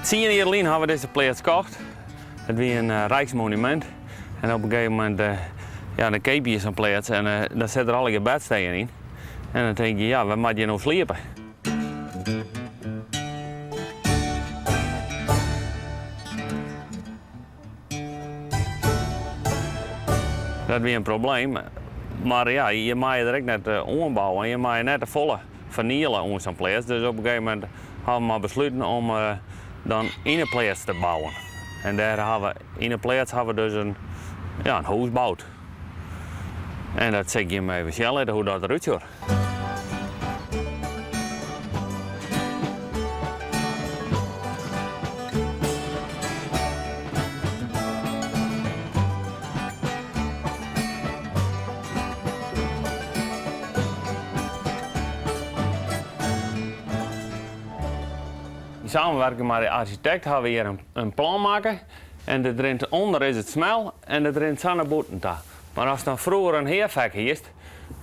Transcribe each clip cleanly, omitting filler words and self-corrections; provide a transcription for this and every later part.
Tsien jier lyn hawwe we dizze pleats kocht. It wie in rijksmonumint en op in gegeven momint ja, dan keapje je sa'n pleats en dan sit der allegear bedsteeën yn. En dan tink je, ja, wêr moat je no sliepe? Dat wie in probleem, mar ja, je meie der ek net oanbouwe en je meie net te folle ferniele oan sa'n pleats. Dus op in gegeven momint hawwe we mar besluten om dan yn 'e pleats te bouwen. En dêr hawwe we yn 'e pleats hawwe we dus in, ja, in hûs boud. En dat sil ik jim even sjen litte hoe dat derút sjocht. Yn samenwerking mei de arsjitekt hawwe we hjir in plan makke en dit rint ûnder is it smel en it rint sa nei bûten ta. Mar ast dan froeger in heafek hiest,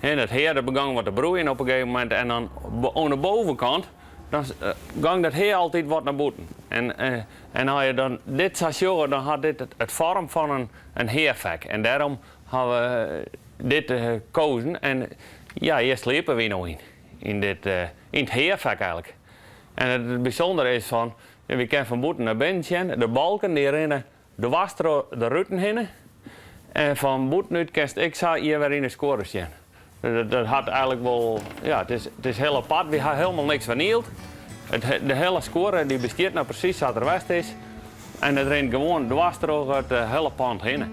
en it hea dat begong wat te broeien op in gegeven momint en dan oan de bovenkant dan gong dat hea altyd wat nei bûten. En en as je dan dit sa sjogge dan hat dit it foarm fan in heafek en dêrom hawwe we dit kozen en ja hjir sliepe wy no yn, yn dit yn it heafek eigenlik. En it bysûndere is fan wy kinne fan bûten nei binnen sjen, de balken dy rinne Dwars troch de ruten hinne en fan bûtenút kinst ek sa hjir wer yn de skuorre sjen. Dat hat eigenlik wol, ja, it is, it is hiel apart. Wy ha hielendal niks fernield. It, de hiele skuorre dy bestiet noch presys sa't er west is en it rint gewoan dwars troch it hiele pand hinne.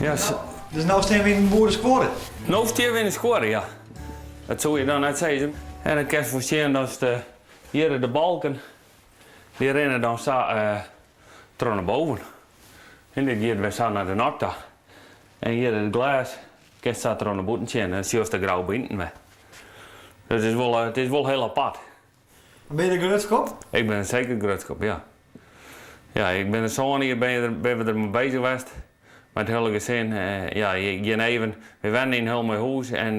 Ja, Dus no stean we yn in boereskuorre? No stean we yn de skuorre, ja. Dat soe je dan net sizze. En dan kinst wol sjen datst Hjirre de balken, dy rinne dan sa troch nei boven. En dit giet wer sa nei de nok ta. En hjir it glês kinst sa troch nei bûten sjen en dan sjochst de grou bynten wer. Dus it is wol, it is wol hiel apart. Ben je der grutsk op? Ik bin der seker grutsk op, ja. Ja, ik bin der sân jier binne we der mei bezich west. Mei it hiele gesin. Ja, je gean even, we wennen yn in hiel moai hûs en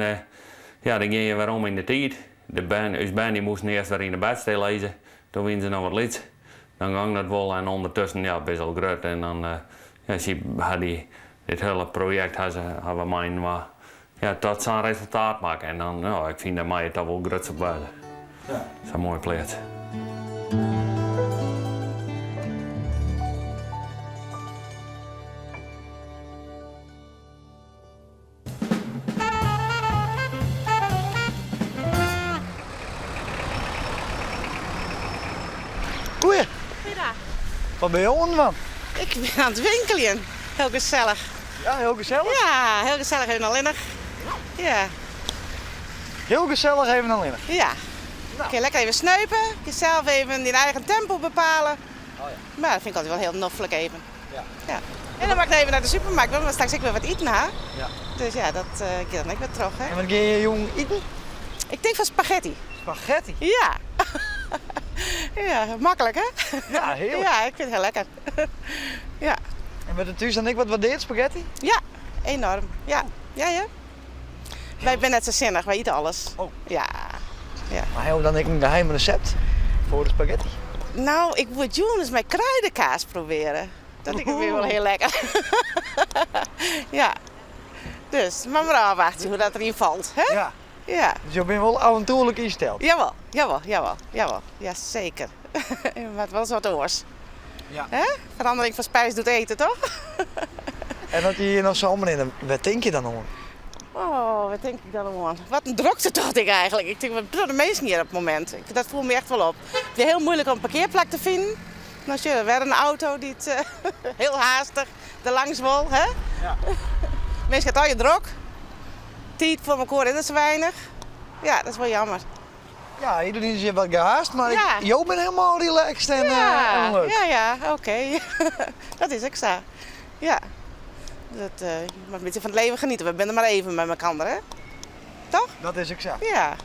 ja, dan gean je werom yn de tiid. De bern, ús bern dy moasten earst wer yn de bedstee lizze, doe wiene se noch wat lyts. Dan gong dat wol en ûndertusken ja, binne se al grut en dan ja, sy ha dy, dit hiele projekt ha se, ha we mei-inoar ja, tot sa'n resultaat makke. En dan, ja, ik fyn dêr mei je toch wol grutsk op wêze. Ja. Sa'n moaie pleats. Goeie. Goeiedag. Wat bin je oan it dwaan? Ik bin oan it winkeljen. Hiel gesellich. Ja, hiel gesellich? Ja, hiel gesellich even allinnich. Ja. Hiel gesellich even allinnich? Ja. Nou. Kin lekker even sneupe, kin sels even dyn eigen tempo bepale. Oh ja. Mar dat fyn ik altyd wol hiel noflik even. Ja. Ja. En dan moat ik even nei de supermarkt, want we straks ek wer wat iten ha. Ja. Dus ja, dat giet dan ek wer troch, hè. En wat gean je jûn iten? Ik tink fan spaghetti. Spaghetti? Ja. Ja, maklik hè? Ja, hearlik. Ja, ik fyn it hiel lekker. Ja. En wurdt it thús dan ek wat waardeard, spaghetti? Ja, enorm. Ja, ja, ja. Wy binne net sa sinnich, wy ite alles. Oh. Ja, ja. Mar ha jo dan ek in geheim resept foar de spaghetti? No, ik woe it jûn ris mei kruidekaas probearje. Dat liket my wol hiel lekker. Ja. Dus, mar mar ôfwachtsje hoe dat deryn falt, hè? Ja. Ja. Dus jo binne wol avontoerlik ynsteld? Jawol, jawol, jawol, jawol. Ja, seker. Je moat wolris wat oars. Ja. Hè? Verandering van spijs doet eten, toch? En as je hjir no sa omrinne, wêr tink je dan oan? Oh, wêr tink ik dan oan? Wat in drokte tocht ik eigentlik. Ik tink, wat protte minsken hjir op it momint. Dat foel my echt wol op. It wie hiel muoilik om in parkearplak te finen. No sjoch, wer in auto dy't hiel haastich der langs wol. Hè? Ja. Minsken ha it allegear drok. Tiid foar mekoar is der sa weinich. Ja, dat is wol jammer. Ja, iedereen is hjir wat gehaast, mar Ja. jo binne hielendal relaxed en, Ja, en leuk. ja, ja, oké. Dat is ek sa. Ja. Dat, je moat in bytsje fan it leven geniete. We binne der mar even mei mekoar, hè? Toch? Dat is ek sa. Ja.